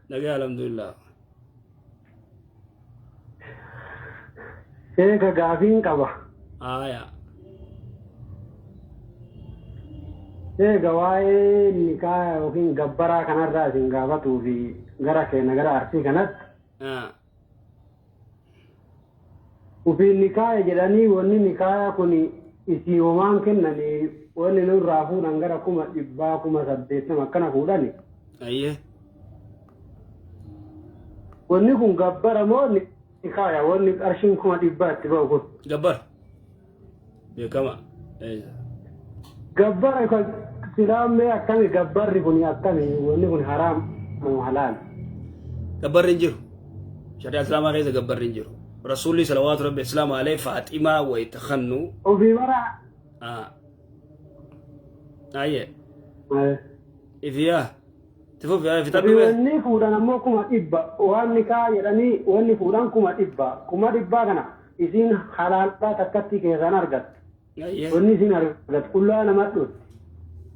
Nagaa alhamdulillah. Sheeka gaafiin qaba. Aya. Sheeka waa'ee nikaa yookiin gabbaraa kanarraa isin gaafatuu fi gara keenya gara Arsii kanatti Ufiin nikaaya jedhanii wanni nikaaya kun isii homaan kennanii wanni nurraa fuudhan gara 100,000 80,000 akkana fuudhani. Ayyee. Wanni kun gabbara moo nikaaya wanni qarshiin 100,000 itti ba'u kun? Gabbara. Beekama. Gabbara kan silaa mee akkami gabbarri kun akkami wanni kun haraam moo halaal? Gabbarri hin jiru. Shari'aa Islaamaa keessa gabbarri hin jiru. Rasuulli salawaatu rabbi islaama alee Faaximaa wayita kannu. Ofii bara. Ayyee. Ifiyaa. Itti fufi fixadhu mee. Wanni fuudhan ammoo 100,000 waan nikaa jedhanii wanni fuudhan 100,000 100,000 kana isiin halaalaa takkatti keessaan argattu. Ayyee. Wanni isiin argattu qullaa nama dhufti.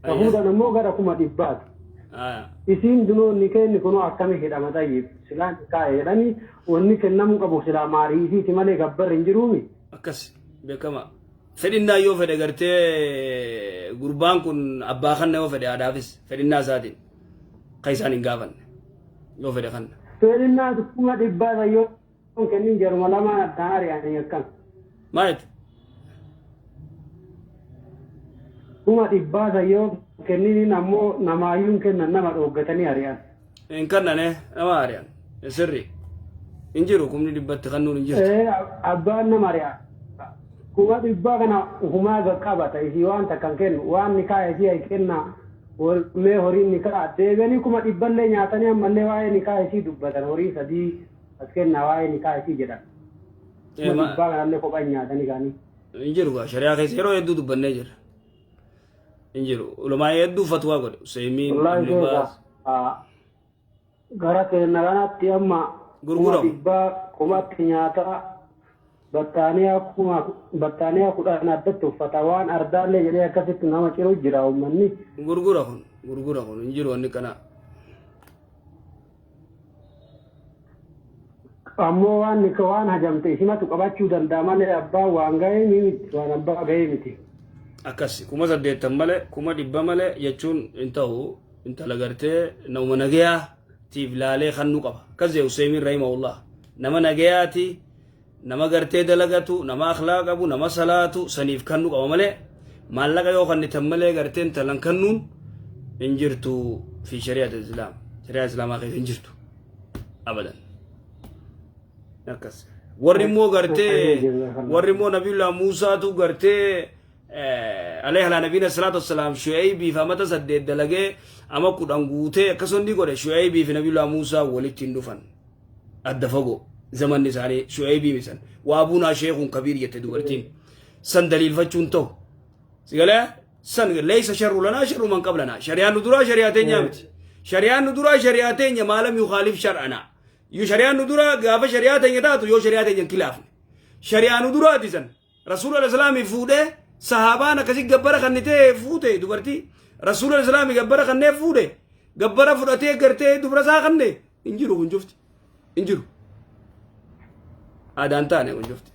Ka fuudhan ammoo gara 100,000ti. Isiin dunoo nikeenni kunoo akkami hidhama tayyib silaa nikaa jedhanii wanni kennamuu qabu silaa maarii isiiti malee gabbarri hin jiruumi. Akkas beekama. Fedhinnaa yoo fedhe gartee gurbaan kun abbaa kanna yoo fedhe haadhaafis fedhinnaa isaatiin kan isaan hin gaafanne yoo fedhe kanna. Fedhinnaa 100,000 san yoo hin kennin jaruma lamaan addaan ari'anii akkam. Maal jette? 100,000 san yoo kenniniin ammoo namaayyuu hin kennan nama dhooggatanii ari'an. Hin kannane nama ari'an. Sirri. Hin jiru kumni dhibbatti kannuun hin jirtu. Ee, abbaan nama ari'a. 100,000 kana ufumaa qaqqabata isii waan takka hin kennu waan nikaa isii hay kennaa mee horiin nikaa deebi'anii 100,000llee nyaatanii ammallee waa'ee nikaa isii dubbatan horii sadii as kennaa waa'ee nikaa isii jedhan. 100,000 kanallee kophaa nyaatanii kaanii. Hin jiru gaa shari'aa keessa yeroo hedduu dubbannee jirra. Hin jiru. Ulamaa hedduu fatwaa godhe. Useymiin, Wallaahi Ibn sheeka Baaz. gara keenya kanatti amma kuma Gurguramu. dhibbaa kumatti nyaataa battaaniyaa kuma battaaniyaa 10 addatti uffata waan ardaallee jedhee akkasitti nama ciru jira uummanni. Gurgura kun. Gurgura kun. Hin jiru wanni kanaa. Ammoo waan nika waan hajamte isimatu qabachuu danda'a malee abbaan waan gahee miti waan abbaa gahee miti. Akkas 80,000 malee 100,000 malee jechuun hin ta'u intala gartee nama nagayaa tiif laalee kannuu qaba. Akkas jedhu Useymiin rahimahullah. Nama nagayaati nama gartee dalagatu nama akhlaa qabu nama salaatu saniif kannuu qaba malee maallaqa yoo kannitan malee gartee intalan kannuun hin jirtu fi shari'at islaam. Shari'aa islaamaa keessa hin jirtu. Abadan. Akkas. Warri immoo gartee warri immoo nabiyullah Muusaatu gartee alayhi ala nabiina salaatu wassalaam Shu'aybiif amata 8 dalagee ama 10 guutee akkasuma ni godhe Shu'aybii fi nabiyullah Muusaa walitti hin dhufan. Adda fagoo zamanni isaanii Shu'aybii misan. Waa abuunaa sheekun kabiir jette dubartiin. San daliilfachuun ta'u. Sigalee san leeysa sharru lanaa sharru man qablanaa. Shari'aan nu duraa shari'aa teenyaa miti. Shari'aan nu duraa shari'aa teenya maalam yukaalif shar'anaa. Yoo shari'aan nu duraa gaafa shari'aa teenya taatu yoo shari'aa teenya hin kilaafne. Shari'aa nu duraati san. Rasuula Islaamii fuudhee sahaabaan akkasii gabbara kannitee fuute dubartii. Rasuula Islaamii gabbara kannee fuudhe gabbara fudhatee gartee dubra isaa kanne hin jiru kun cufti. Hin jiru. Aadaan taane kun cufti.